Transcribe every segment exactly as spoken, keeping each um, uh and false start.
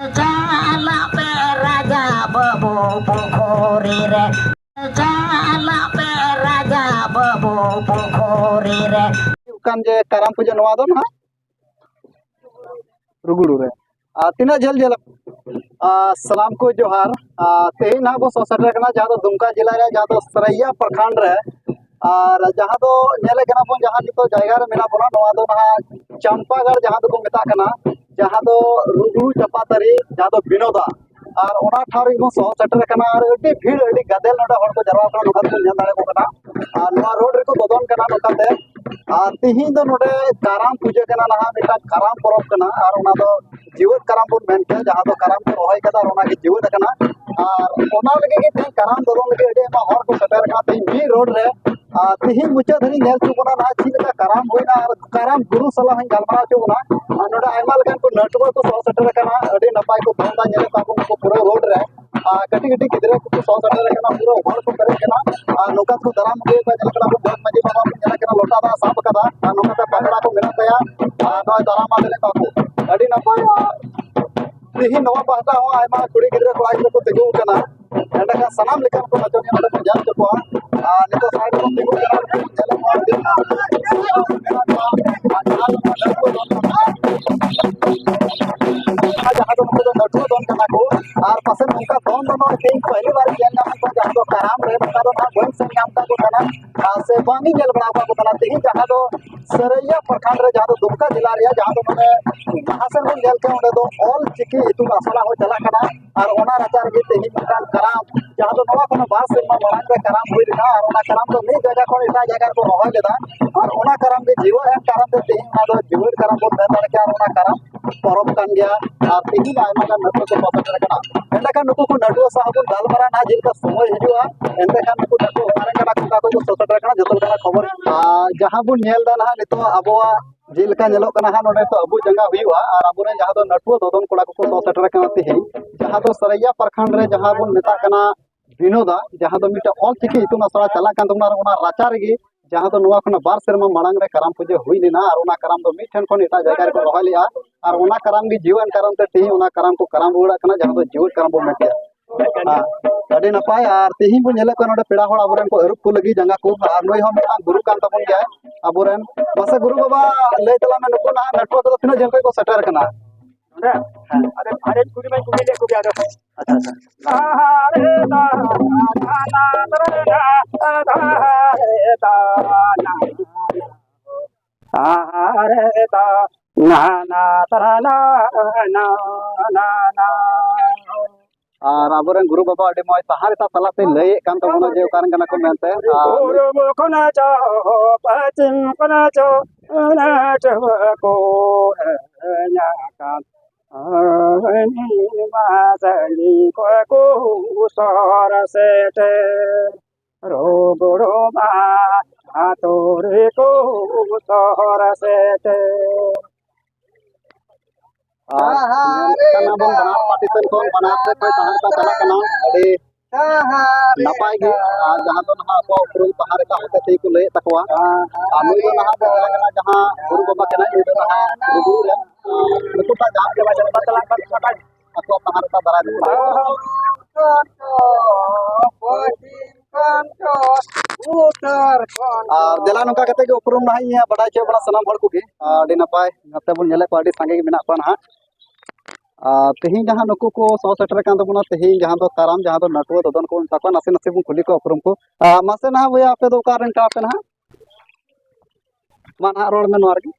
ᱪᱟᱞᱟᱜ ᱯᱮ ᱨᱟᱡᱟ ᱵᱟᱹᱵᱩ ᱯᱩᱠᱷᱩᱨᱤ ᱨᱮ᱾ ᱪᱟᱞᱟᱜ ᱯᱮ ᱨᱟᱡᱟ ᱵᱟᱹᱵᱩ ᱯᱩᱠᱷᱩᱨᱤ ᱨᱮ᱾ ᱦᱩᱭᱩᱜ ᱠᱟᱱ ᱡᱮ ᱠᱟᱨᱟᱢ ᱯᱩᱡᱟᱹ, ᱱᱚᱣᱟ ᱫᱚ ᱱᱟᱦᱟᱜ ᱨᱩᱜᱽᱲᱩ ᱨᱮ᱾ ᱟᱨ ᱛᱤᱱᱟᱹᱜ ᱡᱷᱟᱹᱞ ᱡᱷᱟᱹᱞ, ᱟᱨ ᱥᱟᱱᱟᱢ ᱠᱚ ᱡᱚᱦᱟᱨ᱾ ᱟᱨ ᱛᱮᱦᱮᱧ ᱱᱟᱦᱟᱜ ᱵᱚᱱ ᱥᱮᱴᱮᱨ ᱠᱟᱱᱟ ᱡᱟᱦᱟᱸ ᱫᱚ ᱫᱩᱢᱠᱟ ᱡᱮᱞᱟ ᱨᱮᱭᱟᱜ ᱡᱟᱦᱟᱸ ᱫᱚ ᱥᱟᱹᱨᱟᱹᱭᱟ ᱯᱨᱚᱠᱷᱚᱸᱰ ᱨᱮ᱾ ᱟᱨ ᱡᱟᱦᱟᱸ ᱫᱚ ᱧᱮᱞᱮᱫ ᱠᱟᱱᱟ ᱵᱚᱱ, ᱡᱟᱦᱟᱸ ᱱᱤᱛᱚᱜ ᱡᱟᱭᱜᱟ ᱨᱮ ᱢᱮᱱᱟᱜ ᱵᱚᱱᱟ, ᱱᱚᱣᱟ ᱫᱚ ᱱᱟᱦᱟᱜ ᱪᱟᱢᱯᱟᱜᱟᱲ ᱡᱟᱦᱟᱸ ᱫᱚᱠᱚ ᱢᱮᱛᱟᱜ ᱠᱟᱱᱟ, ᱡᱟᱦᱟᱸ ᱫᱚ ᱨᱩᱜᱽᱲᱩ ᱪᱟᱯᱟᱛᱟᱨᱤ, ᱡᱟᱦᱟᱸ ᱫᱚ ᱵᱤᱱᱳᱫᱟ᱾ ᱟᱨ ᱚᱱᱟ ᱴᱷᱟᱶ ᱨᱮᱜᱮ ᱵᱚᱱ ᱥᱚᱦᱚᱨ ᱥᱮᱴᱮᱨ ᱟᱠᱟᱱᱟ᱾ ᱟᱨ ᱟᱹᱰᱤ ᱵᱷᱤᱲ, ᱟᱹᱰᱤ ᱜᱟᱫᱮᱞ ᱱᱚᱰᱮ ᱦᱚᱲ ᱠᱚ ᱡᱟᱨᱣᱟ ᱠᱟᱱᱟ, ᱱᱚᱝᱠᱟ ᱛᱮᱵᱚᱱ ᱧᱮᱞ ᱫᱟᱲᱮᱭᱟᱠᱚ ᱠᱟᱱᱟ᱾ ᱟᱨ ᱱᱚᱣᱟ ᱨᱳᱰ ᱨᱮᱠᱚ ᱵᱚᱫᱚᱞ ᱠᱟᱱᱟ ᱱᱚᱝᱠᱟᱛᱮ᱾ ᱟᱨ ᱛᱤᱦᱤᱧ ᱫᱚ ᱱᱚᱰᱮ ᱠᱟᱨᱟᱢ ᱯᱩᱡᱟᱹ ᱠᱟᱱᱟ, ᱱᱟᱦᱟᱜ ᱢᱤᱫᱴᱟᱝ ᱠᱟᱨᱟᱢ ᱯᱚᱨᱚᱵᱽ ᱠᱟᱱᱟ᱾ ᱟᱨ ᱚᱱᱟ ᱫᱚ ᱡᱤᱣᱮᱫ ᱠᱟᱨᱟᱢ ᱵᱚᱱ ᱢᱮᱱ ᱠᱮᱭᱟ, ᱡᱟᱦᱟᱸ ᱫᱚ ᱠᱟᱨᱟᱢ ᱠᱚ ᱨᱚᱦᱚᱭ ᱠᱟᱫᱟ ᱟᱨ ᱚᱱᱟᱜᱮ ᱡᱤᱣᱮᱫ ᱟᱠᱟᱱᱟ᱾ ᱟᱨ ᱚᱱᱟ ᱞᱟᱹᱜᱤᱫ ᱜᱮ ᱛᱮᱦᱮᱧ ᱠᱟᱨᱟᱢ ᱫᱚᱫᱚᱱ ᱞᱟᱹᱜᱤᱫ ᱟᱹᱰᱤ ᱟᱭᱢᱟ ᱦᱚᱲ ᱠᱚ ᱥᱮᱴᱮᱨ ᱟᱠᱟᱱᱟ ᱛᱮᱦᱮᱧ ᱢᱤᱫ ᱨᱳᱰ ᱨᱮ᱾ ᱟᱨ ᱛᱤᱦᱤᱧ ᱢᱩᱪᱟᱹᱫ ᱫᱷᱟᱹᱨᱤᱡ ᱧᱮᱞ ᱦᱚᱪᱚ ᱵᱚᱱᱟ ᱱᱟᱦᱟᱜ ᱪᱮᱫ ᱞᱮᱠᱟ ᱠᱟᱨᱟᱢ ᱦᱩᱭᱱᱟ, ᱟᱨ ᱠᱟᱨᱟᱢ ᱜᱩᱨᱩ ᱥᱟᱞᱟᱜ ᱦᱚᱸᱧ ᱜᱟᱞᱢᱟᱨᱟᱣ ᱦᱚᱪᱚ ᱵᱚᱱᱟ᱾ ᱟᱨ ᱱᱚᱰᱮ ᱟᱭᱢᱟ ᱞᱮᱠᱟᱱ ᱠᱚ ᱱᱟᱹᱴᱩᱣᱟᱹ ᱠᱚ ᱥᱚᱦᱚᱨ ᱥᱮᱴᱮᱨ ᱟᱠᱟᱱᱟ, ᱟᱹᱰᱤ ᱱᱟᱯᱟᱭ ᱠᱚ ᱫᱚᱱ ᱮᱫᱟ, ᱧᱮᱞᱮᱫ ᱠᱚᱣᱟ ᱵᱚᱱ ᱩᱱᱠᱩ ᱯᱩᱨᱟᱹ ᱨᱳᱰ ᱨᱮ᱾ ᱟᱨ ᱠᱟᱹᱴᱤᱡ ᱠᱟᱹᱴᱤᱡ ᱜᱤᱫᱽᱨᱟᱹ ᱠᱚᱠᱚ ᱥᱚᱦᱚᱨ ᱥᱮᱴᱮᱨ ᱟᱠᱟᱱᱟ, ᱯᱩᱨᱟᱹ ᱦᱚᱲ ᱠᱚ ᱯᱮᱨᱮᱡ ᱟᱠᱟᱱᱟ᱾ ᱟᱨ ᱱᱚᱝᱠᱟ ᱛᱮᱠᱚ ᱫᱟᱨᱟᱢ ᱟᱹᱜᱩᱭᱮᱫ ᱠᱚᱣᱟ, ᱧᱮᱞᱮᱫ ᱠᱟᱱᱟ ᱵᱚᱱ ᱡᱚᱜᱽ ᱢᱟᱹᱡᱷᱤ ᱵᱟᱵᱟ ᱵᱚᱱ ᱧᱮᱞᱮ ᱠᱟᱱᱟ, ᱞᱚᱴᱟ ᱫᱟᱜ ᱥᱟᱵ ᱟᱠᱟᱫᱟ᱾ ᱟᱨ ᱱᱚᱝᱠᱟᱛᱮ ᱯᱟᱜᱽᱨᱟ ᱠᱚ ᱢᱮᱱᱟᱜ ᱛᱟᱭᱟ᱾ ᱟᱨ ᱱᱚᱜᱼᱚᱭ ᱫᱟᱨᱟᱢ ᱟᱫᱮᱨᱮᱫ ᱠᱚᱣᱟ ᱠᱚ᱾ ᱟᱹᱰᱤ ᱱᱟᱯᱟᱭ᱾ ᱟᱨ ᱛᱤᱦᱤᱧ ᱱᱚᱣᱟ ᱯᱟᱦᱴᱟ ᱦᱚᱸ ᱟᱭᱢᱟ ᱠᱩᱲᱤ ᱜᱤᱫᱽᱨᱟᱹ ᱠᱚᱲᱟ ᱜᱤᱫᱽᱨᱟᱹ ᱠᱚ ᱛᱤᱸᱜᱩ ᱟᱠᱟᱱᱟ᱾ ᱮᱸᱰᱮᱠᱷᱟᱱ ᱥᱟᱱᱟᱢ ᱞᱮᱠᱟᱱ ᱠᱚ ᱱᱟᱪᱚᱱᱤᱭᱟᱹ ᱱᱚᱰᱮ ᱠᱚ ᱧᱮᱞ ᱦᱚᱪᱚ ᱠᱚᱣᱟ᱾ ᱟᱨ ᱱᱤᱛᱚᱜ ᱥᱟᱭᱤᱰ ᱨᱮᱵᱚᱱ ᱛᱤᱸᱜᱩ ᱠᱟᱱᱟ, ᱧᱮᱞᱮᱫ ᱠᱚᱣᱟ ᱟᱹᱰᱤ ᱟᱨ ᱡᱟᱦᱟᱸ ᱫᱚ ᱱᱟᱦᱟᱜ ᱱᱟᱹᱴᱩᱣᱟᱹ ᱫᱚᱱ ᱠᱟᱱᱟ᱾ ᱡᱟᱦᱟᱸ ᱫᱚ ᱱᱩᱠᱩ ᱫᱚ ᱱᱟᱹᱴᱩᱣᱟᱹ ᱫᱚᱱ ᱠᱟᱱᱟ ᱠᱚ᱾ ᱟᱨ ᱯᱟᱥᱮᱡ ᱱᱚᱝᱠᱟ ᱫᱚᱱ ᱫᱚ ᱱᱚᱜᱼᱚᱭ ᱛᱮᱦᱮᱧ ᱯᱟᱹᱦᱤᱞ ᱵᱟᱨ ᱧᱮᱞ ᱧᱟᱢ ᱠᱚᱣᱟ, ᱡᱟᱦᱟᱸ ᱫᱚ ᱠᱟᱨᱟᱢ ᱨᱮ ᱱᱚᱝᱠᱟ ᱫᱚ ᱱᱟᱦᱟᱜ ᱵᱟᱹᱧ ᱥᱮᱱ ᱧᱟᱢ ᱠᱟᱜ ᱠᱚ ᱛᱟᱦᱮᱱᱟ᱾ ᱟᱨ ᱥᱮ ᱵᱟᱝ ᱤᱧ ᱧᱮᱞ ᱵᱟᱲᱟ ᱟᱠᱟᱫ ᱠᱚ ᱛᱟᱦᱮᱱᱟ᱾ ᱛᱮᱦᱮᱧ ᱡᱟᱦᱟᱸ ᱫᱚ ᱥᱟᱹᱨᱟᱹᱭᱟ ᱯᱨᱚᱠᱷᱚᱸᱰ ᱨᱮ, ᱡᱟᱦᱟᱸ ᱫᱚ ᱫᱩᱢᱠᱟ ᱡᱮᱞᱟ ᱨᱮᱭᱟᱜ, ᱡᱟᱦᱟᱸ ᱫᱚ ᱱᱚᱰᱮ ᱡᱟᱦᱟᱸ ᱥᱮᱫ ᱵᱚᱱ ᱧᱮᱞ ᱠᱮᱫ, ᱚᱸᱰᱮ ᱫᱚ ᱚᱞ ᱪᱤᱠᱤ ᱤᱛᱩᱱ ᱟᱥᱲᱟ ᱦᱚᱸ ᱪᱟᱞᱟᱜ ᱠᱟᱱᱟ᱾ ᱟᱨ ᱚᱱᱟ ᱨᱟᱪᱟ ᱨᱮᱜᱮ ᱛᱮᱦᱮᱧ ᱢᱤᱫᱴᱟᱝ ᱠᱟᱨᱟᱢ, ᱡᱟᱦᱟᱸ ᱫᱚ ᱱᱚᱣᱟ ᱠᱷᱚᱱ ᱵᱟᱨ ᱥᱮᱨᱢᱟ ᱢᱟᱲᱟᱝ ᱨᱮ ᱠᱟᱨᱟᱢ ᱦᱩᱭ ᱞᱮᱱᱟ᱾ ᱟᱨ ᱚᱱᱟ ᱠᱟᱨᱟᱢ ᱫᱚ ᱢᱤᱫ ᱡᱟᱭᱜᱟ ᱠᱷᱚᱱ ᱮᱴᱟᱜ ᱡᱟᱭᱜᱟ ᱨᱮᱠᱚ ᱨᱚᱦᱚᱭ ᱞᱮᱫᱟ᱾ ᱟᱨ ᱚᱱᱟ ᱠᱟᱨᱟᱢ ᱜᱮ ᱡᱤᱣᱮᱫ ᱮᱱ ᱠᱟᱨᱚᱱ ᱛᱮ ᱛᱮᱦᱮᱧ ᱚᱱᱟ ᱫᱚ ᱡᱤᱣᱮᱫ ᱠᱟᱨᱟᱢ ᱵᱚᱱ ᱢᱮᱱ ᱫᱟᱲᱮ ᱠᱮᱭᱟ᱾ ᱟᱨ ᱚᱱᱟ ᱠᱟᱨᱟᱢ ᱯᱚᱨᱚᱵᱽ ᱠᱟᱱ ᱜᱮᱭᱟ᱾ ᱟᱨ ᱛᱮᱦᱮᱧ ᱟᱭᱢᱟ ᱜᱟᱱ ᱱᱟᱹᱴᱩᱣᱟᱹ ᱠᱚ ᱥᱮᱴᱮᱨ ᱟᱠᱟᱱᱟ᱾ ᱮᱸᱰᱮᱠᱷᱟᱱ ᱱᱩᱠᱩ ᱠᱚ ᱱᱟᱹᱴᱩᱣᱟᱹ ᱥᱟᱶ ᱵᱚᱱ ᱜᱟᱞᱢᱟᱨᱟᱣ ᱱᱟᱦᱟᱜ, ᱡᱮᱞᱮᱠᱟ ᱥᱚᱢᱚᱭ ᱦᱤᱡᱩᱜᱼᱟ, ᱮᱱᱛᱮᱠᱷᱟᱱ ᱱᱩᱠᱩ ᱱᱟᱹᱴᱩᱣᱟᱹ ᱚᱠᱟ ᱨᱮᱱ ᱠᱟᱱᱟ ᱠᱚ, ᱚᱠᱟ ᱠᱷᱚᱱ ᱠᱚ ᱥᱮᱴᱮᱨ ᱟᱠᱟᱱᱟ, ᱡᱚᱛᱚ ᱞᱮᱠᱟᱱᱟᱜ ᱠᱷᱚᱵᱚᱨ᱾ ᱟᱨ ᱡᱟᱦᱟᱸ ᱵᱚᱱ ᱧᱮᱞ ᱮᱫᱟ ᱱᱟᱦᱟᱜ ᱱᱤᱛᱚᱜ ᱟᱵᱚᱣᱟᱜ ᱡᱮᱞᱮᱠᱟ ᱧᱮᱞᱚᱜ ᱠᱟᱱᱟ ᱦᱟᱸᱜ, ᱱᱚᱰᱮ ᱱᱤᱛᱚᱜ ᱟᱵᱩᱜ ᱡᱟᱸᱜᱟ ᱦᱩᱭᱩᱜᱼᱟ᱾ ᱟᱨ ᱟᱵᱚᱨᱮᱱ ᱡᱟᱦᱟᱸ ᱫᱚ ᱱᱟᱹᱴᱩᱣᱟᱹ ᱫᱚᱫᱚᱱ ᱠᱚᱲᱟ ᱠᱚᱠᱚ ᱥᱚᱦᱚᱨ ᱥᱮᱴᱮᱨ ᱟᱠᱟᱱᱟ ᱛᱮᱦᱮᱧ, ᱡᱟᱦᱟᱸ ᱫᱚ ᱥᱟᱹᱨᱟᱹᱭᱟ ᱯᱨᱚᱠᱷᱚᱸᱰ ᱨᱮ ᱡᱟᱦᱟᱸ ᱵᱚᱱ ᱢᱮᱛᱟᱜ ᱠᱟᱱᱟ ᱵᱤᱱᱳᱫᱟ, ᱡᱟᱦᱟᱸ ᱫᱚ ᱢᱤᱫᱴᱮᱱ ᱚᱞ ᱪᱤᱠᱤ ᱤᱛᱩᱱ ᱟᱥᱲᱟ ᱪᱟᱞᱟᱜ ᱠᱟᱱ ᱛᱟᱵᱚᱱᱟ, ᱟᱨ ᱚᱱᱟ ᱨᱟᱪᱟ ᱨᱮᱜᱮ ᱡᱟᱦᱟᱸ ᱫᱚ ᱱᱚᱣᱟ ᱠᱷᱚᱱᱟᱜ ᱵᱟᱨ ᱥᱮᱨᱢᱟ ᱢᱟᱲᱟᱝ ᱨᱮ ᱠᱟᱨᱟᱢ ᱯᱩᱡᱟᱹ ᱦᱩᱭ ᱞᱮᱱᱟ, ᱟᱨ ᱚᱱᱟ ᱠᱟᱨᱟᱢ ᱫᱚ ᱢᱤᱫ ᱴᱷᱮᱱ ᱠᱷᱚᱱ ᱮᱴᱟᱜ ᱡᱟᱭᱜᱟ ᱨᱮᱠᱚ ᱨᱚᱦᱚᱭ ᱞᱮᱜᱼᱟ, ᱟᱨ ᱚᱱᱟ ᱠᱟᱨᱟᱢ ᱜᱮ ᱡᱤᱣᱮᱫ ᱠᱟᱨᱟᱢ ᱛᱮ ᱛᱮᱦᱮᱧ ᱚᱱᱟ ᱠᱟᱨᱟᱢ ᱠᱚ ᱠᱟᱨᱟᱢ ᱨᱩᱣᱟᱹᱲᱟᱜ ᱠᱟᱱᱟ, ᱡᱟᱦᱟᱸ ᱫᱚ ᱡᱤᱣᱮᱫ ᱠᱟᱨᱟᱢ ᱵᱚᱱ ᱢᱮᱛᱟᱜᱼᱟ᱾ ᱦᱮᱸ, ᱟᱹᱰᱤ ᱱᱟᱯᱟᱭ᱾ ᱟᱨ ᱛᱮᱦᱮᱧ ᱵᱚᱱ ᱧᱮᱞᱮᱫ ᱠᱚᱣᱟ ᱱᱚᱰᱮ ᱯᱮᱲᱟ ᱦᱚᱲ ᱟᱵᱚᱨᱮᱱ ᱠᱚ ᱟᱹᱨᱩᱵ ᱠᱚ ᱞᱟᱹᱜᱤᱫ ᱡᱟᱸᱜᱟ ᱠᱚ, ᱟᱨ ᱱᱩᱭ ᱦᱚᱸ ᱢᱤᱫᱴᱟᱝ ᱜᱩᱨᱩ ᱠᱟᱱ ᱛᱟᱵᱚᱱ ᱜᱮᱭᱟᱭ ᱟᱵᱚᱨᱮᱱ᱾ ᱢᱟᱥᱮ ᱜᱩᱨᱩ ᱵᱟᱵᱟ, ᱞᱟᱹᱭ ᱛᱟᱞᱟᱝ ᱢᱮ, ᱱᱩᱠᱩ ᱱᱟᱦᱟᱜ ᱱᱟᱹᱴᱩᱣᱟᱹ ᱠᱚᱫᱚ ᱛᱤᱱᱟᱹᱜ ᱡᱷᱟᱹᱞ ᱠᱷᱚᱱ ᱠᱚ ᱥᱮᱴᱮᱨ ᱟᱠᱟᱱᱟ? ᱱᱚᱰᱮ? ᱦᱮᱸ᱾ ᱟᱫᱚ ᱯᱷᱟᱭᱨᱮᱱ ᱠᱩᱞᱤ ᱢᱟᱧ ᱠᱩᱞᱤ ᱞᱮᱫ ᱠᱚᱜᱮ, ᱟᱫᱚ᱾ ᱟᱪᱪᱷᱟ, ᱟᱪᱪᱷᱟ᱾ ᱟᱨ ᱟᱵᱚᱨᱮᱱ ᱜᱩᱨᱩ ᱵᱟᱵᱟ ᱟᱹᱰᱤ ᱢᱚᱡᱽ ᱥᱟᱦᱟ ᱨᱮ ᱥᱟᱞᱟᱜ ᱛᱮ ᱞᱟᱹᱭᱮᱫ ᱠᱟᱱ ᱛᱟᱵᱚᱱᱟ ᱡᱮ ᱚᱠᱟ ᱨᱮᱱ ᱠᱟᱱᱟ ᱠᱚ ᱢᱮᱱᱛᱮ᱾ ᱟᱨ ᱯᱩᱨᱩᱵ ᱠᱷᱚᱱ ᱪᱚ ᱯᱚᱪᱷᱤᱢ ᱠᱷᱚᱱ ᱪᱚ ᱱᱟᱴᱷᱩᱣᱟᱹ ᱠᱚ ᱦᱮᱡ ᱟᱠᱟᱱ᱾ ᱟᱹᱰᱤ ᱢᱟ ᱥᱟᱺᱜᱤᱧ ᱠᱷᱚᱱ ᱠᱚ ᱥᱚᱦᱚᱨ ᱥᱮᱴᱮᱨ᱾ ᱨᱩᱜᱽᱲᱩ ᱢᱟ ᱟᱛᱳ ᱨᱮᱠᱚ ᱥᱚᱦᱚᱨ ᱥᱮᱴᱮᱨ᱾ ᱟᱨ ᱧᱮᱞ ᱠᱟᱱᱟ ᱵᱚᱱ ᱵᱟᱱᱟᱨ ᱯᱟᱨᱴᱤ ᱥᱮᱱ ᱠᱷᱚᱱ ᱵᱟᱱᱟᱨ ᱥᱮᱫ ᱠᱷᱚᱱ ᱥᱟᱦᱟᱨ ᱠᱚ ᱪᱟᱞᱟᱜ ᱠᱟᱱᱟ᱾ ᱟᱹᱰᱤ ᱱᱟᱯᱟᱭ ᱜᱮ᱾ ᱟᱨ ᱡᱟᱦᱟᱸ ᱫᱚ ᱱᱟᱦᱟᱜ ᱟᱠᱚᱣᱟᱜ ᱩᱯᱨᱩᱢ ᱥᱟᱦᱟᱨ ᱨᱮ ᱦᱚᱛᱮ ᱛᱮᱜᱮ ᱠᱚ ᱞᱟᱹᱭᱮᱫ ᱛᱟᱠᱚᱣᱟ᱾ ᱟᱨ ᱱᱩᱭ ᱫᱚ ᱱᱟᱦᱟᱜ ᱵᱚᱱ ᱧᱮᱞᱮ ᱠᱟᱱᱟ ᱡᱟᱦᱟᱸ ᱜᱩᱨᱩ ᱵᱟᱵᱟ ᱠᱟᱱᱟᱭ, ᱩᱱᱤ ᱫᱚ ᱱᱟᱦᱟᱜ ᱨᱩᱜᱽᱲᱩ ᱨᱮ, ᱟᱨ ᱱᱩᱠᱩ ᱥᱟᱶ ᱡᱟᱦᱟᱸ ᱜᱮ ᱵᱟᱭ ᱪᱟᱞᱟᱜ ᱠᱟᱱᱟ, ᱟᱠᱚᱣᱟᱜ ᱥᱟᱦᱟᱨ ᱨᱮ ᱫᱟᱨᱟᱭ ᱛᱮᱠᱚ ᱞᱟᱹᱭᱮᱫ ᱛᱟᱠᱚᱣᱟ᱾ ᱟᱨ ᱫᱮᱞᱟ ᱱᱚᱝᱠᱟ ᱠᱟᱛᱮ ᱜᱮ ᱩᱯᱨᱩᱢ ᱱᱟᱦᱟᱜ ᱤᱧ ᱵᱟᱰᱟᱭ ᱦᱚᱪᱚᱭᱮᱫ ᱵᱚᱱᱟ ᱥᱟᱱᱟᱢ ᱦᱚᱲ ᱠᱚᱜᱮ᱾ ᱟᱨ ᱟᱹᱰᱤ ᱱᱟᱯᱟᱭ ᱱᱚᱛᱮ ᱵᱚᱱ ᱧᱮᱞᱮᱫ ᱠᱚᱣᱟ, ᱟᱹᱰᱤ ᱥᱟᱸᱜᱮ ᱜᱮ ᱢᱮᱱᱟᱜ ᱠᱚᱣᱟ ᱱᱟᱦᱟᱜ᱾ ᱟᱨ ᱛᱮᱦᱮᱧ ᱡᱟᱦᱟᱸ ᱱᱩᱠᱩ ᱠᱚ ᱥᱚᱦᱚᱨ ᱥᱮᱴᱮᱨ ᱟᱠᱟᱱ ᱛᱟᱵᱚᱱᱟ, ᱛᱮᱦᱮᱧ ᱡᱟᱦᱟᱸ ᱫᱚ ᱠᱟᱨᱟᱢ, ᱡᱟᱦᱟᱸ ᱫᱚ ᱱᱟᱹᱴᱩᱣᱟᱹ ᱫᱚᱫᱚᱱ ᱠᱚ ᱢᱮᱛᱟ ᱠᱚᱣᱟ, ᱱᱟᱥᱮ ᱱᱟᱥᱮ ᱵᱚᱱ ᱠᱩᱞᱤ ᱠᱚᱣᱟ ᱩᱯᱨᱩᱢ ᱠᱚ᱾ ᱟᱨ ᱢᱟᱥᱮ ᱱᱟᱦᱟᱜ ᱵᱚᱭᱦᱟ, ᱟᱯᱮ ᱫᱚ ᱚᱠᱟ ᱨᱮᱱ ᱠᱟᱱᱟ ᱯᱮ ᱱᱟᱦᱟᱜ? ᱢᱟ ᱱᱟᱦᱟᱜ ᱨᱚᱲ ᱢᱮ ᱱᱚᱣᱟ ᱨᱮᱜᱮ᱾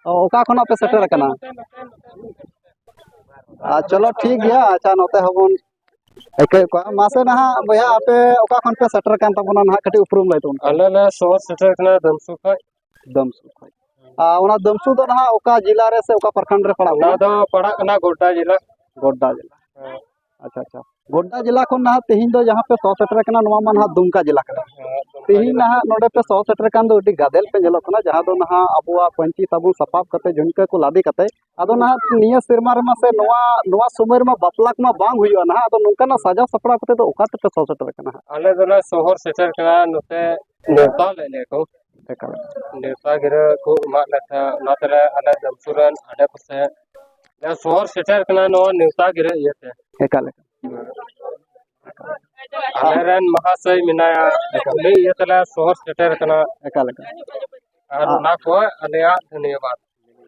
ᱚ, ᱚᱠᱟ ᱠᱷᱚᱱᱟᱜ ᱯᱮ ᱥᱮᱴᱮᱨ ᱟᱠᱟᱱᱟ? ᱟᱨ ᱪᱚᱞᱚ ᱴᱷᱤᱠ ᱜᱮᱭᱟ, ᱟᱪᱪᱷᱟ, ᱱᱚᱛᱮ ᱦᱚᱸᱵᱚᱱ ᱟᱹᱭᱠᱟᱹᱣᱮᱫ ᱠᱚᱣᱟ᱾ ᱢᱟᱥᱮ ᱱᱟᱦᱟᱜ ᱵᱚᱭᱦᱟ, ᱟᱯᱮ ᱚᱠᱟ ᱠᱷᱚᱱ ᱯᱮ ᱥᱮᱴᱮᱨ ᱟᱠᱟᱱ ᱛᱟᱵᱚᱱᱟ ᱱᱟᱦᱟᱜ, ᱠᱟᱹᱴᱤᱡ ᱩᱯᱨᱩᱢ ᱞᱟᱹᱭ ᱛᱟᱵᱚᱱ ᱯᱮ᱾ ᱟᱞᱮ ᱞᱮ ᱥᱚᱦᱚᱨ ᱥᱮᱴᱮᱨ ᱠᱟᱱᱟ ᱫᱟᱢᱥᱩ ᱠᱷᱚᱱ᱾ ᱫᱟᱢᱥᱩ ᱠᱷᱚᱱ᱾ ᱟᱨ ᱚᱱᱟ ᱫᱟᱢᱥᱩ ᱫᱚ ᱱᱟᱦᱟᱜ ᱚᱠᱟ ᱡᱮᱞᱟ ᱨᱮ ᱥᱮ ᱚᱠᱟ ᱯᱨᱚᱠᱷᱚᱸᱰ ᱨᱮ ᱯᱟᱲᱟᱜ ᱚᱱᱟ ᱠᱟᱱᱟ? ᱫᱚ ᱯᱟᱲᱟᱜ ᱠᱟᱱᱟ ᱜᱳᱰᱰᱟ ᱡᱮᱞᱟ᱾ ᱜᱳᱰᱰᱟ ᱡᱮᱞᱟ᱾ ᱦᱮᱸ᱾ ᱟᱪᱪᱷᱟ, ᱟᱪᱪᱷᱟ᱾ ᱜᱳᱰᱰᱟ ᱡᱮᱞᱟ ᱠᱷᱚᱱ ᱱᱟᱦᱟᱜ ᱛᱮᱦᱮᱧ ᱫᱚ ᱡᱟᱦᱟᱸ ᱯᱮ ᱥᱚᱦᱚᱨ ᱥᱮᱴᱮᱨ ᱠᱟᱱᱟ, ᱱᱚᱣᱟ ᱢᱟ ᱱᱟᱦᱟᱜ ᱫᱩᱢᱠᱟ ᱡᱮᱞᱟ ᱠᱟᱱᱟ᱾ ᱦᱮᱸ, ᱫᱩᱢᱠᱟ ᱛᱮᱦᱮᱧ ᱡᱮᱞᱟ᱾ ᱱᱟᱦᱟᱜ ᱱᱚᱰᱮ ᱯᱮ ᱥᱚᱦᱚᱨ ᱥᱮᱴᱮᱨ ᱠᱟᱱ ᱫᱚ ᱟᱹᱰᱤ ᱜᱟᱫᱮᱞ ᱯᱮ ᱧᱮᱞᱚᱜ ᱠᱟᱱᱟ, ᱡᱟᱦᱟᱸ ᱫᱚ ᱱᱟᱦᱟᱜ ᱟᱵᱚᱣᱟᱜ ᱯᱟᱹᱧᱪᱤ ᱥᱟᱵᱚᱱ ᱥᱟᱯᱟᱵ ᱠᱟᱛᱮ, ᱡᱷᱩᱢᱠᱟᱹ ᱠᱚ ᱞᱟᱫᱮ ᱠᱟᱛᱮ, ᱟᱫᱚ ᱱᱟᱦᱟᱜ ᱱᱤᱭᱟᱹ ᱥᱮᱨᱢᱟ ᱨᱮᱢᱟ ᱥᱮ ᱱᱚᱣᱟ, ᱱᱚᱣᱟ ᱥᱚᱢᱚᱭ ᱨᱮᱢᱟ ᱵᱟᱯᱞᱟ ᱠᱚᱢᱟ ᱵᱟᱝ ᱦᱩᱭᱩᱜᱼᱟ ᱱᱟᱦᱟᱜ, ᱟᱫᱚ ᱱᱚᱝᱠᱟᱱᱟᱜ ᱥᱟᱡᱟᱣ ᱥᱟᱯᱲᱟᱣ ᱠᱟᱛᱮ ᱫᱚ ᱚᱠᱟ ᱛᱮᱯᱮ ᱥᱚᱦᱚᱨ ᱥᱮᱴᱮᱨ ᱠᱟᱱᱟ ᱦᱟᱸᱜ? ᱟᱞᱮ ᱫᱚᱞᱮ ᱥᱚᱦᱚᱨ ᱥᱮᱴᱮᱨ ᱠᱟᱱᱟ ᱱᱚᱛᱮ ᱱᱮᱣᱛᱟ ᱞᱮᱫ ᱞᱮᱭᱟ ᱠᱚ᱾ ᱮᱠᱟᱞ᱾ ᱱᱮᱣᱛᱟ ᱜᱤᱨᱟᱹ ᱠᱚ ᱮᱢᱟᱜ ᱞᱮ ᱛᱟᱦᱮᱸᱫ, ᱚᱱᱟ ᱛᱮᱞᱮ ᱟᱞᱮ ᱫᱟᱢᱯᱩᱨ ᱨᱮᱱ ᱟᱰᱮ ᱯᱟᱥᱮ ᱞᱮ ᱥᱚᱦᱚᱨ ᱥᱮᱴᱮᱨ ᱠᱟᱱᱟ ᱱᱚᱣᱟ ᱱᱮᱣᱛᱟ ᱜᱤᱨᱟᱹ ᱤᱭᱟᱹᱛᱮ᱾ ᱮᱠᱟᱞ, ᱮᱠᱟᱞ᱾ ᱟᱞᱮ ᱨᱮᱱ ᱢᱟᱦᱟᱥᱚᱭ ᱢᱮᱱᱟᱭᱟ, ᱮᱠᱟᱞ᱾ ᱩᱱᱤ ᱤᱭᱟᱹ ᱛᱮᱞᱮ ᱥᱚᱦᱚᱨ ᱥᱮᱴᱮᱨ ᱠᱟᱱᱟ᱾ ᱮᱠᱟᱞ, ᱮᱠᱟᱞ᱾ ᱟᱨ ᱚᱱᱟ ᱠᱚ ᱟᱞᱮᱭᱟᱜ ᱫᱷᱚᱱᱭᱚᱵᱟᱫ᱾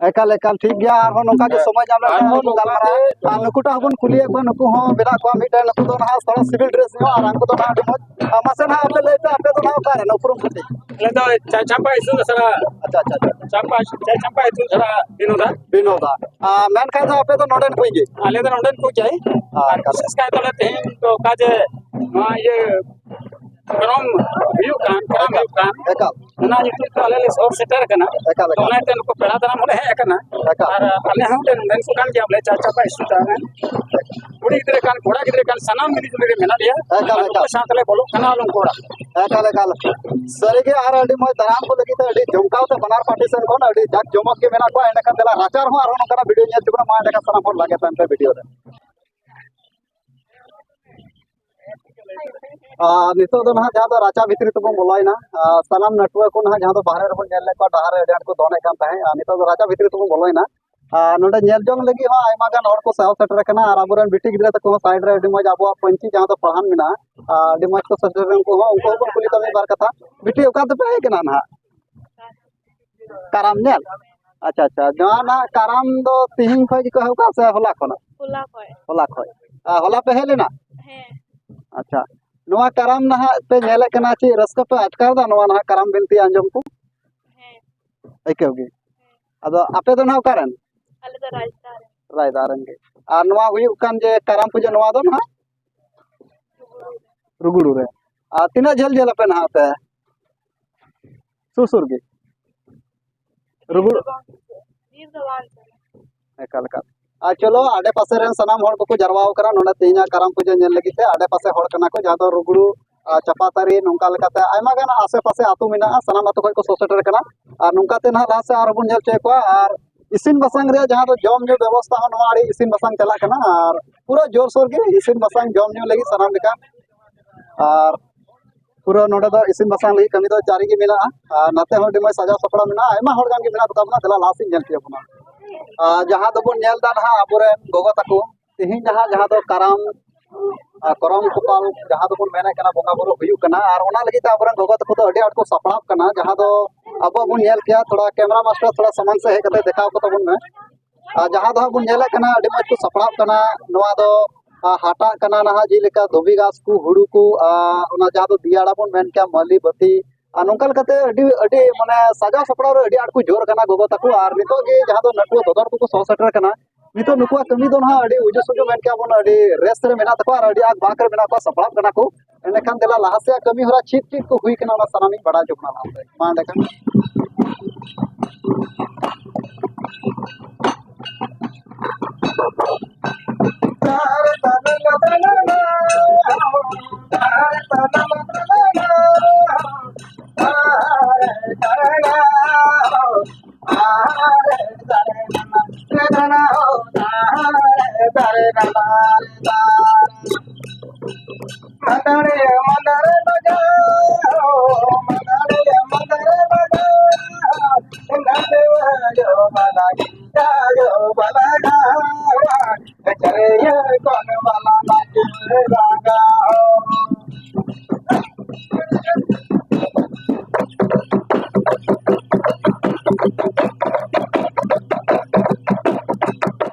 ᱮᱠᱟᱞ, ᱮᱠᱟᱞ, ᱴᱷᱤᱠ ᱜᱮᱭᱟ᱾ ᱟᱨᱦᱚᱸ ᱱᱚᱝᱠᱟ ᱜᱮ ᱥᱚᱢᱚᱭ ᱧᱟᱢ ᱞᱮᱱᱠᱷᱟᱱ ᱟᱨᱦᱚᱸ ᱵᱚᱱ ᱱᱚᱝᱠᱟ ᱜᱟᱞᱢᱟᱨᱟᱜᱼᱟ᱾ ᱜᱮ᱾ ᱟᱨ ᱱᱩᱠᱩ ᱴᱟᱜ ᱦᱚᱸᱵᱚᱱ ᱠᱩᱞᱤᱭᱮᱫ ᱠᱚᱣᱟ, ᱱᱩᱠᱩ ᱦᱚᱸ ᱢᱮᱱᱟᱜ ᱠᱚᱣᱟ ᱢᱤᱫᱴᱮᱱ, ᱱᱩᱠᱩ ᱫᱚ ᱱᱟᱦᱟᱜ ᱛᱷᱚᱲᱟ civil dress ᱧᱚᱜ, ᱟᱨ ᱩᱱᱠᱩ ᱫᱚ ᱱᱟᱦᱟᱜ ᱟᱹᱰᱤ ᱢᱚᱡᱽ᱾ ᱟᱨ ᱢᱟᱥᱮ ᱱᱟᱦᱟᱜ ᱟᱯᱮ ᱞᱟᱹᱭ ᱯᱮ, ᱟᱯᱮ ᱫᱚ ᱱᱟᱦᱟᱜ ᱚᱠᱟ ᱨᱮᱱ ᱩᱯᱨᱩᱢ ᱠᱟᱹᱴᱤᱡ? ᱟᱞᱮ ᱫᱚ ᱪᱟ-, ᱪᱟᱢᱯᱟ ᱤᱥᱩ ᱟᱥᱲᱟ᱾ ᱟᱪᱪᱷᱟ, ᱟᱪᱪᱷᱟ, ᱟᱪᱪᱷᱟ᱾ ᱪᱟᱢᱯᱟ, ᱪᱟ-, ᱪᱟᱢᱯᱟ ᱤᱥᱩ ᱟᱥᱲᱟ ᱵᱤᱱᱳᱫᱟ᱾ ᱵᱤᱱᱳᱫᱟ᱾ ᱟᱨ ᱢᱮᱱᱠᱷᱟᱱ ᱫᱚ ᱟᱯᱮ ᱫᱚ ᱱᱚᱰᱮᱱ ᱠᱚ ᱜᱮ? ᱟᱞᱮ ᱫᱚ ᱱᱚᱰᱮᱱ ᱠᱚ ᱜᱮ᱾ ᱟᱨ ᱟᱪᱪᱷᱟ᱾ ᱵᱤᱥᱮᱥ ᱠᱟᱭᱛᱮ ᱟᱞᱮ ᱛᱮᱦᱮᱧ ᱫᱚ ᱚᱠᱟ ᱡᱮ ᱱᱚᱣᱟ ᱤᱭᱟᱹ ᱠᱟᱨᱟᱢ ᱦᱩᱭᱩᱜ ᱠᱟᱱ, ᱠᱟᱨᱟᱢ ᱮᱠᱟᱞ, ᱦᱩᱭᱩᱜ ᱠᱟᱱ, ᱮᱠᱟᱞ᱾ ᱚᱱᱟ ᱧᱩᱛᱩᱢ ᱛᱮ ᱟᱞᱮ ᱞᱮ ᱥᱚᱦᱚᱨ ᱥᱮᱴᱮᱨ ᱟᱠᱟᱱᱟ᱾ ᱮᱠᱟᱞ, ᱛᱚ ᱮᱠᱟᱞ᱾ ᱚᱱᱟᱛᱮ ᱱᱩᱠᱩ ᱯᱮᱲᱟ ᱫᱟᱨᱟᱢ ᱦᱚᱸᱞᱮ ᱦᱮᱡ ᱟᱠᱟᱱᱟ᱾ ᱮᱠᱟᱞ᱾ ᱟᱨ ᱟᱞᱮ ᱦᱚᱸ ᱢᱤᱫᱴᱮᱱ ᱱᱚᱰᱮᱱ ᱠᱚ ᱠᱟᱱ ᱜᱮᱭᱟ ᱵᱚᱞᱮ, ᱪᱟᱨ ᱪᱟᱯᱟ ᱤᱥᱩ ᱛᱟᱦᱮᱸ᱾ ᱠᱩᱲᱤ ᱜᱤᱫᱽᱨᱟᱹ ᱠᱟᱱ, ᱠᱚᱲᱟ ᱜᱤᱫᱽᱨᱟᱹ ᱠᱟᱱ, ᱥᱟᱱᱟᱢ ᱢᱤᱞᱤ ᱡᱩᱞᱤ ᱨᱮ ᱢᱮᱱᱟᱜ ᱞᱮᱭᱟ᱾ ᱮᱠᱟᱞ, ᱟᱨ ᱱᱩᱠᱩ ᱮᱠᱟᱞ᱾ ᱥᱟᱶ ᱛᱮᱞᱮ ᱵᱚᱞᱚᱜ ᱠᱟᱱᱟ ᱟᱞᱚᱢ ᱠᱚᱲᱟ᱾ ᱮᱠᱟᱞ, ᱮᱠᱟᱞ᱾ ᱥᱟᱹᱨᱤᱜᱮ ᱟᱨ ᱟᱹᱰᱤ ᱢᱚᱡᱽ ᱫᱟᱨᱟᱢ ᱠᱚ ᱞᱟᱹᱜᱤᱫ ᱛᱮ ᱟᱹᱰᱤ ᱡᱚᱢᱠᱟᱣ ᱛᱮ ᱵᱟᱱᱟᱨ ᱯᱟᱦᱴᱟ ᱥᱮᱱ ᱠᱷᱚᱱ ᱟᱹᱰᱤ ᱡᱟᱠ ᱡᱚᱢᱚᱠ ᱜᱮ ᱢᱮᱱᱟᱜ ᱠᱚᱣᱟ᱾ ᱮᱸᱰᱮᱠᱷᱟᱱ ᱫᱮᱞᱟ ᱨᱟᱪᱟ ᱨᱮᱦᱚᱸ ᱟᱨᱦᱚᱸ ᱱᱚᱝᱠᱟᱱᱟᱜ video ᱧᱮᱞ ᱦᱚᱪᱚ ᱵᱚᱱᱟ᱾ ᱢᱟ ᱮᱸᱰᱮᱠᱷᱟᱱ ᱥᱟᱱᱟᱢ ᱦᱚᱲ ᱞᱟᱜᱮ ᱛᱟᱦᱮᱱ ᱯᱮ video ᱨᱮ᱾ ᱟᱨ ᱱᱤᱛᱚᱜ ᱫᱚ ᱱᱟᱦᱟᱜ ᱡᱟᱦᱟᱸ ᱫᱚ ᱨᱟᱪᱟ ᱵᱷᱤᱛᱨᱤ ᱛᱮᱵᱚᱱ ᱵᱚᱞᱚᱭᱮᱱᱟ᱾ ᱟᱨ ᱥᱟᱱᱟᱢ ᱱᱟᱹᱴᱩᱣᱟᱹ ᱠᱚ ᱱᱟᱦᱟᱜ ᱡᱟᱦᱟᱸ ᱫᱚ ᱵᱟᱦᱨᱮ ᱨᱮᱵᱚᱱ ᱧᱮᱞ ᱞᱮᱫ ᱠᱚᱣᱟ, ᱰᱟᱦᱟᱨ ᱨᱮ ᱟᱹᱰᱤ ᱟᱸᱴ ᱠᱚ ᱫᱚᱱᱮᱫ ᱠᱟᱱ ᱛᱟᱦᱮᱸᱫ, ᱟᱨ ᱱᱤᱛᱚᱜ ᱫᱚ ᱨᱟᱪᱟ ᱵᱷᱤᱛᱨᱤ ᱛᱮᱵᱚᱱ ᱵᱚᱞᱚᱭᱮᱱᱟ᱾ ᱟᱨ ᱱᱚᱰᱮ ᱧᱮᱞ ᱡᱚᱝ ᱞᱟᱹᱜᱤᱫ ᱦᱚᱸ ᱟᱭᱢᱟ ᱜᱟᱱ ᱦᱚᱲ ᱠᱚ ᱥᱟᱦᱚ ᱥᱮᱴᱮᱨ ᱟᱠᱟᱱᱟ, ᱟᱨ ᱟᱵᱚᱨᱮᱱ ᱵᱤᱴᱤ ᱜᱤᱫᱽᱨᱟᱹ ᱛᱟᱠᱚ ᱦᱚᱸ side ᱨᱮ ᱟᱹᱰᱤ ᱢᱚᱡᱽ ᱟᱵᱚᱣᱟᱜ ᱯᱟᱹᱧᱪᱤ ᱡᱟᱦᱟᱸ ᱫᱚ ᱯᱟᱲᱦᱟᱱ ᱢᱮᱱᱟᱜᱼᱟ, ᱟᱨ ᱟᱹᱰᱤ ᱢᱚᱡᱽ ᱠᱚ ᱥᱮᱴᱮᱨ ᱞᱮᱱ, ᱩᱱᱠᱩ ᱦᱚᱸ, ᱩᱱᱠᱩ ᱦᱚᱸᱵᱚᱱ ᱠᱩᱞᱤ ᱠᱚᱣᱟ ᱢᱤᱫ ᱵᱟᱨ ᱠᱟᱛᱷᱟ᱾ ᱵᱤᱴᱤ, ᱚᱠᱟ ᱛᱮᱯᱮ ᱦᱮᱡ ᱟᱠᱟᱱᱟ ᱱᱟᱦᱟᱜ? ᱠᱟᱨᱟᱢ ᱧᱮᱞ? ᱟᱪᱪᱷᱟ, ᱟᱪᱪᱷᱟ᱾ ᱱᱚᱣᱟ ᱱᱟᱦᱟᱜ ᱠᱟᱨᱟᱢ ᱫᱚ ᱛᱤᱦᱤᱧ ᱠᱷᱚᱱ ᱜᱮᱠᱚ ᱮᱦᱚᱵ ᱠᱟᱜᱼᱟ ᱥᱮ ᱦᱚᱞᱟ ᱠᱷᱚᱱᱟᱜ? ᱦᱚᱞᱟ ᱠᱷᱚᱱ᱾ ᱦᱚᱞᱟ ᱠᱷᱚᱱ᱾ ᱟᱨ ᱦᱚᱞᱟ ᱯᱮ ᱦᱮᱡ ᱞᱮᱱᱟ? ᱦᱮᱸ᱾ ᱟᱪᱪᱷᱟ᱾ ᱱᱚᱣᱟ ᱠᱟᱨᱟᱢ ᱱᱟᱦᱟᱜ ᱯᱮ ᱧᱮᱞᱮᱫ ᱠᱟᱱᱟ, ᱪᱮᱫ ᱨᱟᱹᱥᱠᱟᱹ ᱯᱮ ᱟᱴᱠᱟᱨ ᱮᱫᱟ ᱱᱚᱣᱟ ᱱᱟᱦᱟᱜ ᱠᱟᱨᱟᱢ ᱵᱤᱱᱛᱤ ᱟᱸᱡᱚᱢ ᱠᱚ? ᱦᱮᱸ᱾ ᱟᱹᱭᱠᱟᱹᱣ ᱜᱮ᱾ ᱟᱫᱚ ᱟᱯᱮ ᱫᱚ ᱱᱟᱦᱟᱜ ᱚᱠᱟ ᱨᱮᱱ? ᱟᱞᱮ ᱫᱚ ᱨᱟᱭᱛᱟ ᱨᱮᱱ᱾ ᱨᱟᱭᱫᱟ ᱨᱮᱱ ᱜᱮ᱾ ᱟᱨ ᱱᱚᱣᱟ ᱦᱩᱭᱩᱜ ᱠᱟᱱ ᱡᱮ ᱠᱟᱨᱟᱢ ᱯᱩᱡᱟᱹ, ᱱᱚᱣᱟ ᱫᱚ ᱱᱟᱦᱟᱜ? ᱨᱩᱜᱩᱲᱩ ᱨᱮ᱾ ᱟᱨ ᱛᱤᱱᱟᱹᱜ ᱡᱷᱟᱹᱞ ᱡᱷᱟᱹᱞ ᱟᱯᱮ ᱱᱟᱦᱟᱜ ᱯᱮ? ᱥᱩᱨ ᱥᱩᱨ ᱜᱮ? ᱨᱩᱜᱩᱲ-, ᱵᱤᱨ ᱫᱚ ᱵᱟᱝ ᱥᱩᱨᱟ᱾ ᱮᱠᱟᱞ, ᱮᱠᱟᱞ᱾ ᱟᱨ ᱪᱚᱞᱚ, ᱟᱰᱮ ᱯᱟᱥᱮ ᱨᱮᱱ ᱥᱟᱱᱟᱢ ᱦᱚᱲ ᱠᱚᱠᱚ ᱡᱟᱨᱣᱟ ᱟᱠᱟᱱᱟ ᱱᱚᱰᱮ ᱛᱮᱦᱮᱧᱟᱜ ᱠᱟᱨᱟᱢ ᱯᱩᱡᱟᱹ ᱧᱮᱞ ᱞᱟᱹᱜᱤᱫ ᱛᱮ᱾ ᱟᱰᱮ ᱯᱟᱥᱮ ᱦᱚᱲ ᱠᱟᱱᱟ ᱠᱚ, ᱡᱟᱦᱟᱸ ᱫᱚ ᱨᱩᱜᱽᱲᱩ, ᱟᱨ ᱪᱟᱯᱟᱛᱟᱨᱤ, ᱱᱚᱝᱠᱟ ᱞᱮᱠᱟᱛᱮ ᱟᱭᱢᱟ ᱜᱟᱱ ᱟᱥᱮ ᱯᱟᱥᱮ ᱟᱹᱛᱩ ᱢᱮᱱᱟᱜᱼᱟ, ᱥᱟᱱᱟᱢ ᱟᱹᱛᱩ ᱠᱷᱚᱱ ᱠᱚ ᱥᱚ ᱥᱮᱴᱮᱨ ᱠᱟᱱᱟ᱾ ᱟᱨ ᱱᱚᱝᱠᱟ ᱛᱮ ᱱᱟᱦᱟᱜ ᱞᱟᱦᱟ ᱥᱮᱫ ᱟᱨᱦᱚᱸ ᱵᱚᱱ ᱧᱮᱞ ᱦᱚᱪᱚᱭᱮᱫ ᱠᱚᱣᱟ᱾ ᱟᱨ ᱤᱥᱤᱱ ᱵᱟᱥᱟᱝ ᱨᱮᱭᱟᱜ ᱡᱟᱦᱟᱸ ᱫᱚ ᱡᱚᱢ ᱧᱩ ᱵᱮᱵᱚᱥᱛᱷᱟ ᱦᱚᱸ, ᱱᱚᱣᱟ ᱟᱹᱰᱤ ᱤᱥᱤᱱ ᱵᱟᱥᱟᱝ ᱪᱟᱞᱟᱜ ᱠᱟᱱᱟ᱾ ᱟᱨ ᱯᱩᱨᱟᱹ ᱡᱳᱨᱥᱳᱨ ᱜᱮ ᱤᱥᱤᱱ ᱵᱟᱥᱟᱝ, ᱡᱚᱢ ᱧᱩ ᱞᱟᱹᱜᱤᱫ ᱥᱟᱱᱟᱢ ᱞᱮᱠᱟ᱾ ᱟᱨ ᱯᱩᱨᱟᱹ ᱱᱚᱰᱮ ᱫᱚ ᱤᱥᱤᱱ ᱵᱟᱥᱟᱝ ᱞᱟᱹᱜᱤᱫ ᱠᱟᱹᱢᱤ ᱫᱚ ᱡᱟᱹᱨᱤ ᱜᱮ ᱢᱮᱱᱟᱜᱼᱟ᱾ ᱟᱨ ᱱᱚᱛᱮ ᱦᱚᱸ ᱟᱹᱰᱤ ᱢᱚᱡᱽ ᱥᱟᱡᱟᱣ ᱥᱟᱯᱲᱟᱣ ᱢᱮᱱᱟᱜᱼᱟ, ᱟᱭᱢᱟ ᱦᱚᱲ ᱜᱟᱱ ᱜᱮ ᱢᱮᱱᱟᱜ ᱠᱚᱛᱟ ᱵᱚᱱᱟ᱾ ᱫᱮᱞᱟ ᱞᱟᱦᱟ ᱥᱮᱫ ᱧᱮᱞ ᱦᱚᱪᱚᱭ ᱵᱚᱱᱟ᱾ ᱟᱨ ᱡᱟᱦᱟᱸ ᱫᱚᱵᱚᱱ ᱧᱮᱞ ᱮᱫᱟ ᱱᱟᱦᱟᱜ ᱟᱵᱚᱨᱮᱱ ᱜᱚᱜᱚ ᱛᱟᱠᱚ, ᱛᱮᱦᱮᱧ ᱡᱟᱦᱟᱸ, ᱡᱟᱦᱟᱸ ᱫᱚ ᱠᱟᱨᱟᱢ, ᱟᱨ ᱠᱚᱨᱚᱢ ᱠᱚᱯᱟᱞ ᱡᱟᱦᱟᱸ ᱫᱚᱵᱚᱱ ᱢᱮᱱᱮᱫ ᱠᱟᱱᱟ, ᱵᱚᱸᱜᱟ ᱵᱩᱨᱩ ᱦᱩᱭᱩᱜ ᱠᱟᱱᱟ᱾ ᱟᱨ ᱚᱱᱟ ᱞᱟᱹᱜᱤᱫ ᱛᱮ ᱟᱵᱚᱨᱮᱱ ᱜᱚᱜᱚ ᱛᱟᱠᱚ ᱫᱚ ᱟᱹᱰᱤ ᱟᱸᱴ ᱠᱚ ᱥᱟᱯᱲᱟᱜ ᱠᱟᱱᱟ, ᱡᱟᱦᱟᱸ ᱫᱚ ᱟᱵᱚ ᱵᱚᱱ ᱧᱮᱞ ᱠᱮᱭᱟ᱾ ᱛᱷᱚᱲᱟ ᱠᱮᱢᱨᱟ ᱢᱟᱥᱴᱟᱨ, ᱛᱷᱚᱲᱟ ᱥᱟᱢᱟᱝ ᱥᱮᱫ ᱦᱮᱡ ᱠᱟᱛᱮ ᱫᱮᱠᱷᱟᱣ ᱠᱚ ᱛᱟᱵᱚᱱ ᱢᱮ᱾ ᱟᱨ ᱡᱟᱦᱟᱸ ᱫᱚ ᱦᱟᱸᱜ ᱵᱚᱱ ᱧᱮᱞᱮᱫ ᱠᱟᱱᱟ, ᱟᱹᱰᱤ ᱢᱚᱡᱽ ᱠᱚ ᱥᱟᱯᱲᱟᱜ ᱠᱟᱱᱟ᱾ ᱱᱚᱣᱟ ᱫᱚ, ᱟᱨ, ᱦᱟᱴᱟᱜ ᱠᱟᱱᱟ ᱱᱟᱦᱟᱜ, ᱡᱮᱞᱮᱠᱟ ᱫᱷᱩᱵᱤ ᱜᱷᱟᱥ ᱠᱚ, ᱦᱩᱲᱩ ᱠᱚ, ᱟᱨ ᱚᱱᱟ ᱡᱟᱦᱟᱸ ᱫᱚ ᱫᱤᱭᱟᱲᱟ ᱵᱚᱱ ᱢᱮᱱ ᱠᱮᱭᱟ, ᱢᱟᱹᱞᱤ ᱵᱟᱹᱛᱤ, ᱟᱨ ᱱᱚᱝᱠᱟ ᱞᱮᱠᱟᱛᱮ ᱟᱹᱰᱤ, ᱟᱹᱰᱤ ᱢᱟᱱᱮ ᱥᱟᱡᱟᱣ ᱥᱟᱯᱲᱟᱣ ᱨᱮ ᱟᱹᱰᱤ ᱟᱸᱴ ᱠᱚ ᱡᱳᱨ ᱠᱟᱱᱟ ᱜᱚᱜᱚ ᱛᱟᱠᱚ᱾ ᱟᱨ ᱱᱤᱛᱚᱜ ᱜᱮ ᱡᱟᱦᱟᱸ ᱫᱚ ᱱᱟᱹᱴᱩᱣᱟᱹ ᱫᱚᱫᱚᱨ ᱠᱚᱠᱚ ᱥᱚᱦᱚ ᱥᱮᱴᱮᱨ ᱠᱟᱱᱟ, ᱱᱤᱛᱚᱜ ᱱᱩᱠᱩᱣᱟᱜ ᱠᱟᱹᱢᱤ ᱫᱚ ᱱᱟᱦᱟᱜ ᱟᱹᱰᱤ ᱩᱡᱩ ᱥᱩᱡᱩ ᱢᱮᱱ ᱠᱮᱭᱟ ᱵᱚᱱ, ᱟᱹᱰᱤ ᱨᱮᱥ ᱨᱮ ᱢᱮᱱᱟᱜ ᱛᱟᱠᱚᱣᱟ ᱟᱨ ᱟᱹᱰᱤ ᱟᱸᱴ ᱵᱟᱸᱠ ᱨᱮ ᱢᱮᱱᱟᱜ ᱠᱚᱣᱟ, ᱥᱟᱯᱲᱟᱜ ᱠᱟᱱᱟ ᱠᱚ᱾ ᱮᱸᱰᱮᱠᱷᱟᱱ ᱫᱮᱞᱟ ᱞᱟᱦᱟ ᱥᱮᱫ ᱠᱟᱹᱢᱤ ᱦᱚᱨᱟ ᱪᱮᱫ ᱪᱮᱫ ᱠᱚ ᱦᱩᱭ ᱠᱟᱱᱟ, ᱚᱱᱟ ᱥᱟᱱᱟᱢᱤᱧ ᱵᱟᱲᱟᱭ ᱦᱚᱪᱚ ᱵᱚᱱᱟ ᱞᱟᱦᱟ ᱥᱮᱫ᱾ ᱢᱟ ᱮᱸᱰᱮᱠᱷᱟᱱ᱾